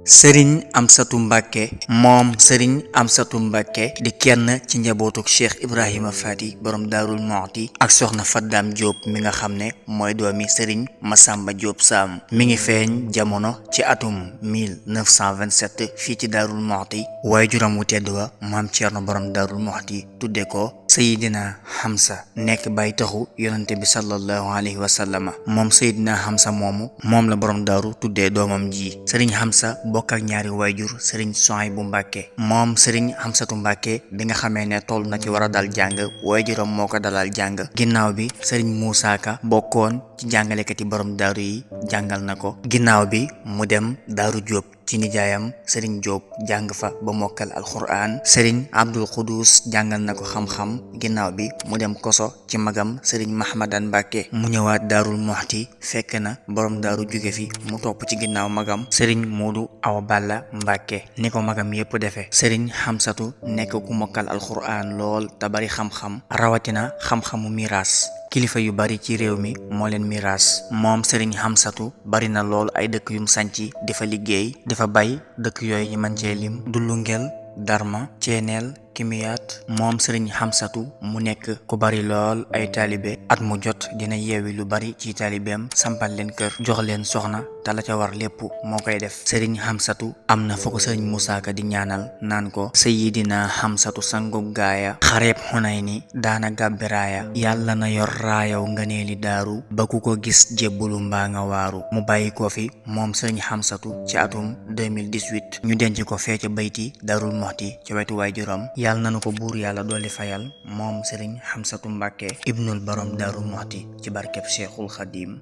sëriñ Amsatu Mbàkke moom sëriñ Amsatu Mbàkke di kenn ci njabootuk Cheikh Ibrahima Faty borom Daarul Muxti ak soxna Faddaam Jóob mi nga xam ne mooy doomi sëriñ Masamba Jóob Saam mi ngi feeñ jamono ci atum 1927 fii ci Daarul Muxti waaye juram wu tedd wa maam Ceerno borom Daarul Muxti tudde ko Seydina Hamza nekk bay taxu yonante bi sallallahu alayhi wa sallama moom Seydina Hamza moomu moom la borom daaru tuddee doomam ji sëriñ Hamza bokk ak ñaari waajur sëriñ Suhaybu Mbàkke moom sëriñ Hamsatu Mbàkke bi nga xamee ne toll na ci war a dal jàng waajuram moo ko dalal jàng ginnaaw bi sëriñ Muusaa Ka bokkoon ci jàngalekati borom daaru yi jàngal na ko ginnaaw bi mu dem Daaru Jóob ci nijaayam sëriñ Jóob jàng fa ba mokkal alxuraan sëriñ Abdul Xudus jàngal na ko xam-xam ginnaaw bi mu dem Koso ci magam sëriñ Mahmadan Mbàkke mu ñëwaat Daarul Muxti fekk na borom daaru jóge fi mu topp ci ginnaaw magam sëriñ Moodu Awa Balla Mbàkke ni ko magam yépp defe sëriñ Hamsatu nekk ku mokkal alxuraan lool te bari xam-xam rawatina xam-xamu miraas kilifa yu bari ci réew mi moo leen miraas moom sëriñ Hamsatu bari na lool ay dëkk yum sanci di fa liggéey di fa bay dëkk yooyu ñi man cee lim Dullungel Darma Ceeneel Kimiyaat moom sëriñ Hamsatu mu nekk ku bari lool ay taalibe at mu jot dina yeewi lu bari ci taalibeem sampal leen kër jox leen soxna te la ca war lépp moo koy def sëriñ Hamsatu am na fa ko sëriñ Muusaa Ka di ñaanal naan ko Seydina Hamsatu sangub gaaya xareeb Xunayni daana gàbbiraaya yàlla na yor raayaw ngëneeli daaru ba ku ko gis jébbulu mbaa nga waaru mu bàyyi ko fi moom sëriñ Hamsatu ci atum 2018 ñu denc ko fee ca bayti Daarul Muxti ca wetu waajuram yàlla nanu ko buur yàlla dooli fayal moom sëriñ Hamsatu Mbàkke ibnul borom Daarul Muxti ci barkeb Cheikhul Xadim